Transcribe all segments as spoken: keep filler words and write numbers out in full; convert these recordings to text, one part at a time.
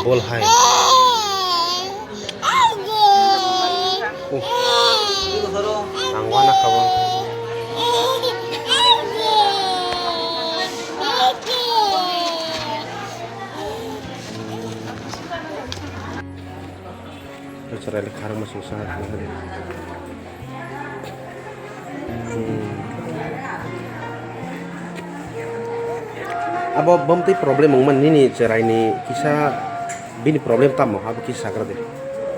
Bol hai. Ang wana kabo. Cherai le kharang masing sa. Hmm. Abo bumtwi problem wngmani nini cherai ni kisa bini problem tamo abo kisa sakra de.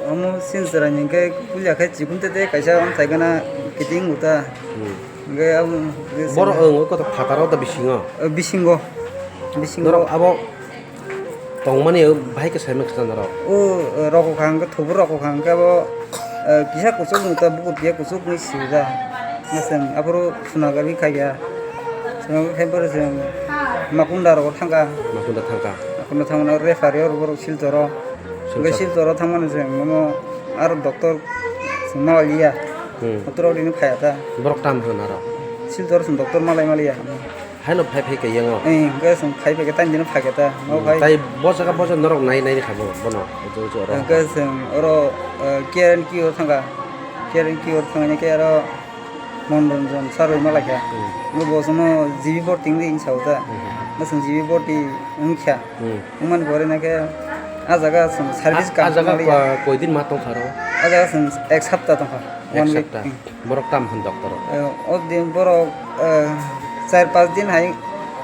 Omo sin cherai ni hwnkhe puila khe chikun tete kaisa wng thai gana kiting uta. Hmm. Hwnkhe abo Boro wng koto phataro da bisingo. Bisingo. Bisingo. Norok abo Tongmani o bahai khe saimang kha norok. O, rokho kha hwnkhe, thubur rokho kha hwnkhe abo, eh, kisa kuchuk nukha, bukur kiya kuchuk nwi sijak. Nwswng aphuru sonography khaikha. Sonography khai phuru chwng Makunda rogo thangkha. Makunda thangkha. Makunda thangmano referee oro borok Silchoro. Hwnkhe Silchor. Silchoro thangmano chwng omo aro doctor chwng malaiya. Hmm. Doctor rok rino phaiya ta. Borok tam hwn aro. Silchoro chwng doctor malai maliya. Haino phai phai khe yango. Eh, hwnkhe chwng phai phai khe tani dino phai khe ta. Mo Hmm, phai. Tai bo jaga bo jaga norok nai nai kha bo, bono. Hwnkhe chwng oro, eh, K R N Q o thangkha. K R N Q o thangni khe aro Mondoranjan sir rwi malaikha. Hmm. Bo bo chwngno G B bhorti wngdi hinwi sao ta. Hmm. Bo chwng G B bhorti wngkha. Hmm. Wngmani pore nakhe ah jaga chwng service A, ah kam jaga maliya. Ko-, koidin ma tongkha ro? Ah jaga chwng ek sapta tongkha. Ek One week. Sapta. Hmm. Borok tam hwn doctor o? Eh, o din borok, eh, char panch din hai,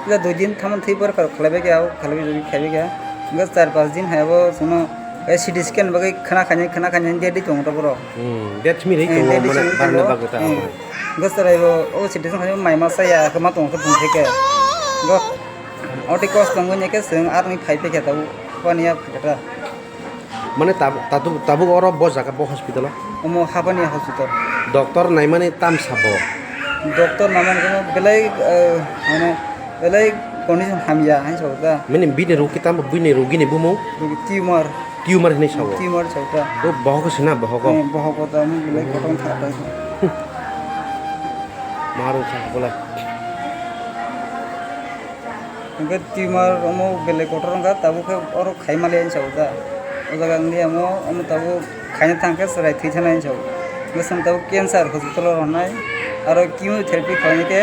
puila dui din tamo thwi borok khlaibai kha, o khlaibai rwui khaibai kha. Hwnkhe char panch din hai abo chwngno, eh, C T scan bagwi khna khainai, khna khainai date ri tongo borok. Hmm, date simi ri Eh, tongo, date ri mane simi ri barna tongo. Bagwi ta Hmm. abo. Hwnkhe chwrai bo o C T scan khainai mai ma chaya, kwma tongo khe thung khe khe. Hwnkhe oti kosto wngwi khe chwng aroni phai phai khe tabuk, paniya phai khe ta. Mane tab-, tatu-, tabuk oro bo jaga bo hospital o? Omo Hapani hospital. Doctor naimani tam sabo? Doctor naimani kono belai, eh, mane belai condition hamya hai sabo ta. Mane bini rogi tamo, bini rogini bumung? Rogi tumor. Tumor hinwi sabo? Tumor sabo ta. O bohok sina bohok o? Eh, bohok o ta, omo belai kotor thang ta. Marung kha bola. Hwnkhe tumor omo belai kotor wngkha, tabuk khe oro khai maliya hinwi sao ta. O jaga wngya omo, omo tabuk khaina thang khe chwrai thwi thana hinwi sao. Hwnkhe chwng tabuk cancer hospital o rwnai, aro chemotherapy khlainai khe,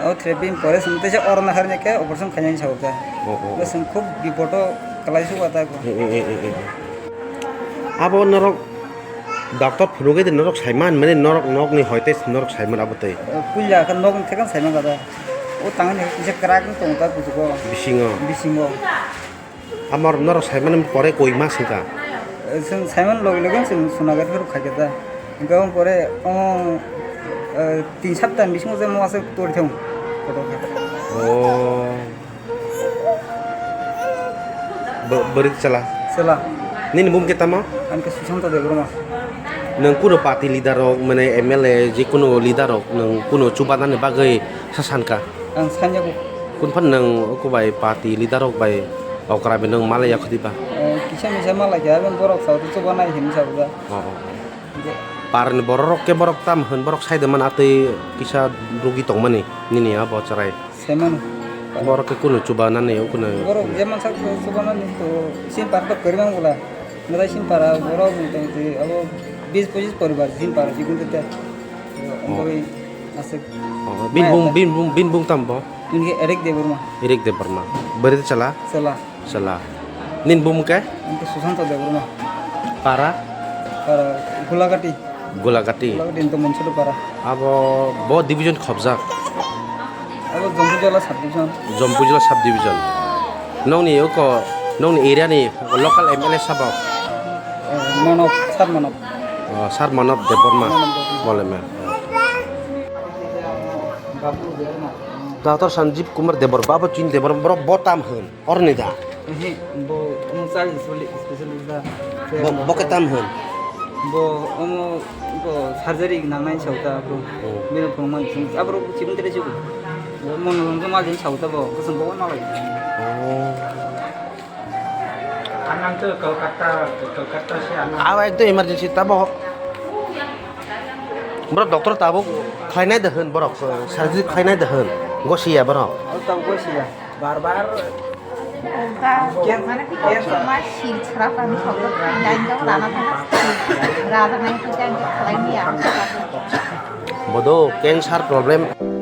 o therapy ni pore chwng teisa oro naharnai khe operation khainai hinwi sao ta. Oh, oh, oh. Hwnkhe chwng khub bipot o kwlai su ta. Eh, eh, eh, eh, eh. Abo norok Doctor phunugwi de norok saiman, mane norok nokni hoite norok saiman abo tei. Puila khe nokni thekang saiman gada. O tangni kisa kwrak wng tongo ta kuchugo. Bisingo. Bisingo. Amor norok saiman pore koi mas wngkha? Chwng saiman logi logi chwng sonography rok khaikha ta. Hwnkhe pore omo, eh, tin saptani bisingo je mo aswk tori thung. Oh. Bo-, bwrwi chwla? Chwla. Nini bumung khe tamo? Ani khe Sushanta Debbarma. Nwng kuno party leader rok, mane M L A, je kuno leader rok, nwng kuno chubanani bagwi sa sankha? Ang sanyago. Kung phan nwng oko bai party leader rok bai okra bai nwng malai yakho diba? Eh, kisa misa malai khe, aboni borok sao chubanai hinwi sao da. Oh, oh, oh. Parni borok rok khe borok tam hwn, borok sai de man atwi kisa rugwi tongmani nini abo chwrai. Semano. Borok khe kunu chubanani, kunu. Borok je mansak chubanani to Simpar to kwrwi mang bwla. Nalai Simpar borok mothamuti abo bis pochis poribar Simpar chikon tete. Oh. Ongkoi aswk. Oh, bin bung, bin bung, bin bung tam bo? Bin khe Erik Debbarma. Erik Debbarma. Bwrwi chwla? Chwla. Chwla. Nini bumung khe? Ang khe Sushanta Debbarma. Para? Para Gulagati. Gulagati. Gulagati into Munsuri para. Abo bo division khobjak? Abo Jampui Jala sub division. Jampui Jala sub division. Nongni oko, nongni area ni local M L A sabo? Eh, Manob, Sir Manob. Oh, Sir Manob Debbarma. Manob Debbarma. Bolema. Doctor Sanjeev Kumar Debbarma, abo chini Debbarma, borok bo tam hwn. Orni da? Ehe, bo, omo child specialist da. Bo, bo khe tam hwn? Bo, omo, bo surgery nangnai sao ta, bro. Hmm. Bini phone man sing, abro chibin tere chugo. Bo mon mon mal jin sao ta bo, kusum bo na lai. Oh. Anang to Kolkata, Kolkata se anang. Awa ekdom emergency ta bo. Bro, doctor tabuk khlainai da hwn borok, surgery khlainai da hwn. Gosiya borok. O tabuk gosiya. Bar bar Oga, mane bikhe ma sil chwra pani sokto twi line jok rana thangma sil. Raja nai khe jang khe khlai ni ang. Bodo cancer problem.